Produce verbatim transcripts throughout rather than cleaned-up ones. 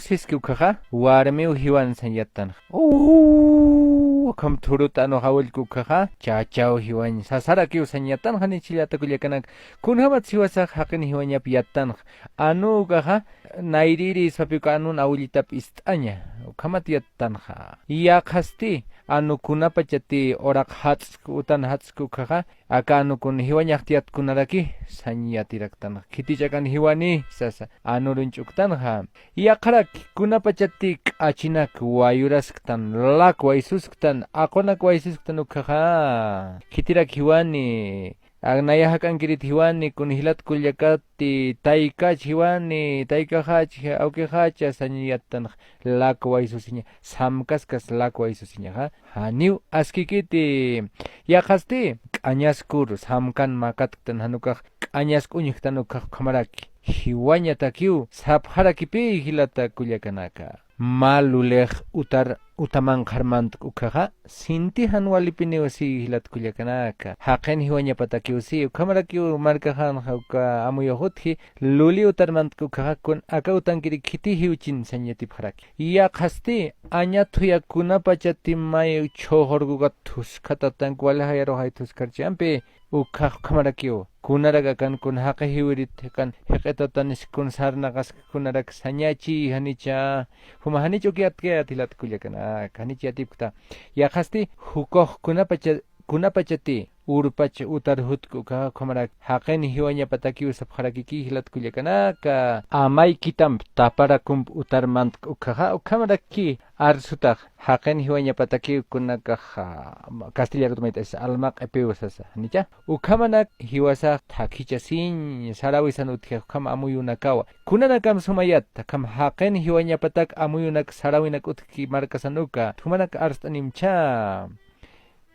Siski ukhaxa, warmiw jiwan sañ yattanxa. Uuu, ukham thurut anux awillku ukhaxa, chachaw jiwañ sasarakiw sañ yattanxa, janichillata kullakanak. Kunjamat jiwasax jaqin jiwañap yattanxa. Anu ukaxa, nayriri ispapi uka anun awillitap ist'aña. Ukhamat yattanxa. Yaqhasti, anu kunapachati uraq jats'k, utan jats'k ukhaxa, aka anu kun jiwañaxti yatkunaraki, sañ yatiraktanxa. Khitich'akan jiwani, sasa, anu runch'uktanxa. Yaqharak kunapachati k'achinak wayurasktan, lak waysusktan, aqunak waysusktan ukhaxa. Khitirak jiwani, a, naya jak'ankirit jiwani, kun jilat kullakati, taykach jiwani, taykaxach, awkixacha, sañ yattanxa, lak waysusiña, samkaskas lak waysusiñaxa. Janiw askikiti, yaqhasti, k'añaskur, samkan makatktan jan ukax, k'añask uñjktan ukhax ukhamaraki. Jiwañatakiw, sapxarakipi jilata kullakanaka. Mä lulix utar, uta manqhar mantk ukhaxa, sinti jan walipiniw si jilat kullakanaka. Jaqin jiwañapatakiw si, ukhamarakiw markaxanxa uka amuyux utji, luli utar mantk ukhaxa kun aka utankiri khiti jiwchin sañ yatipxaraki. Yaqhasti, aña thuya kunapachati may chhuxurkukat thuskatatank wali jayaruxay thuskharchampi, ukhax ukhamarakiw. Kunarak akan kun jaqi jiwirit, akan jiq'itatanis kun sarnaqask kunarak sañachi janicha, juma janich uk yatkayat jilat kullakanak, janich yatipkta. Yaqhasti, jukux kunapacha, kunapachati, urpach utar jutk ukhaxa, ukhamaraki jaqin jiwañapatakiw sapxarakiki jilat kullakanaka. Amaykitamp taparakump utar mantk ukhaxa, ukhamaraki arsutax jaqin jiwañapatakiw kunakax, a, castellanot mayt'as alma q'ipiw sasa, janicha. Ukhamanak jiwasax thakhichasiñ, sarawisan utji ukham amuyunakawa. Kunanakamp sumayat, akham jaqin jiwañapatak amuyunak sarawinak utjki markasan uka, jumanak arst'animcha.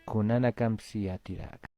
Kunanakamp si yatirak.